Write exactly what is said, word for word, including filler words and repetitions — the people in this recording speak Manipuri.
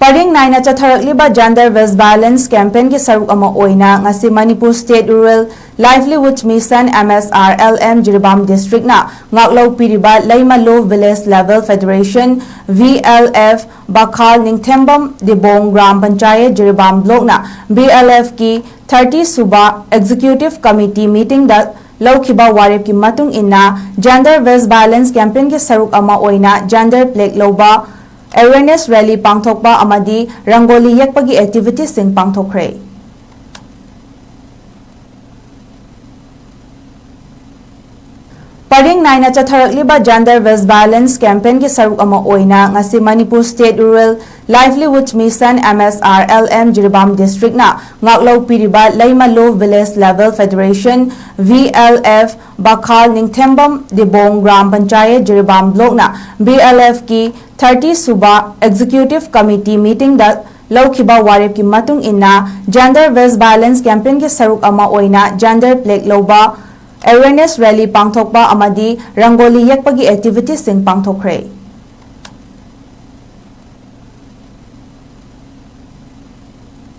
ꯄꯔꯤꯡ ꯅꯥꯏꯅ ꯆꯠꯊꯔꯛꯂꯤꯕ Gender Based Violence Campaignꯒꯤ ꯁꯔꯨꯛ ꯑꯃ ꯑꯣꯏꯅ ꯉꯁꯤ Manipur State Rural Livelihood Mission, M S R L M, Jiribam Districtꯅ ꯉꯥꯛꯂꯧ ꯄꯤꯔꯤꯕ Leimalu Village Level Federation, V L F, Bakhal Ningthembam Dibong Gram Panchayat Jiribam Blockꯅ V L Fꯀꯤ thirty ꯁꯨꯕ Executive Committee meetingꯗ ꯂꯧꯈꯤꯕ ꯋꯥꯔꯦꯞꯀꯤ ꯃꯇꯨꯡ ꯏꯟꯅ Gender Based Violence Campaignꯒꯤ ꯁꯔꯨꯛ ꯑꯃ ꯑꯣꯏꯅ gender plaque ꯂꯧꯕ, awareness rally ꯄꯥꯡꯊꯣꯛꯄ ꯑꯃꯗꯤ ꯔꯪꯒꯣꯂꯤ ꯌꯦꯛꯄꯒꯤ activitiesꯁꯤꯡ ꯄꯥꯡꯊꯣꯛꯈ꯭ꯔꯦ꯫ ꯄꯔꯤꯡ ꯅꯥꯏꯅ ꯆꯠꯊꯔꯛꯂꯤꯕ Gender Based Violence Campaignꯒꯤ ꯁꯔꯨꯛ ꯑꯃ ꯑꯣꯏꯅ ꯉꯁꯤ Manipur State Rural Livelihood Mission, M S R L M, Jiribam Districtꯅ ꯉꯥꯛꯂꯧ ꯄꯤꯔꯤꯕ Leimalu Village Level Federation, V L F, Bakhal Ningthembam Dibong Gram Panchayat Jiribam Blockꯅ V L Fꯀꯤ thirty ꯁꯨꯕ Executive Committee meetingꯗ ꯂꯧꯈꯤꯕ ꯋꯥꯔꯦꯞꯀꯤ ꯃꯇꯨꯡ ꯏꯟꯅ Gender Based Violence Campaignꯒꯤ ꯁꯔꯨꯛ ꯑꯃ ꯑꯣꯏꯅ gender plaque ꯂꯧꯕ, awareness rally ꯄꯥꯡꯊꯣꯛꯄ ꯑꯃꯗꯤ ꯔꯪꯒꯣꯂꯤ ꯌꯦꯛꯄꯒꯤ activitiesꯁꯤꯡ ꯄꯥꯡꯊꯣꯛꯈ꯭ꯔꯦ꯫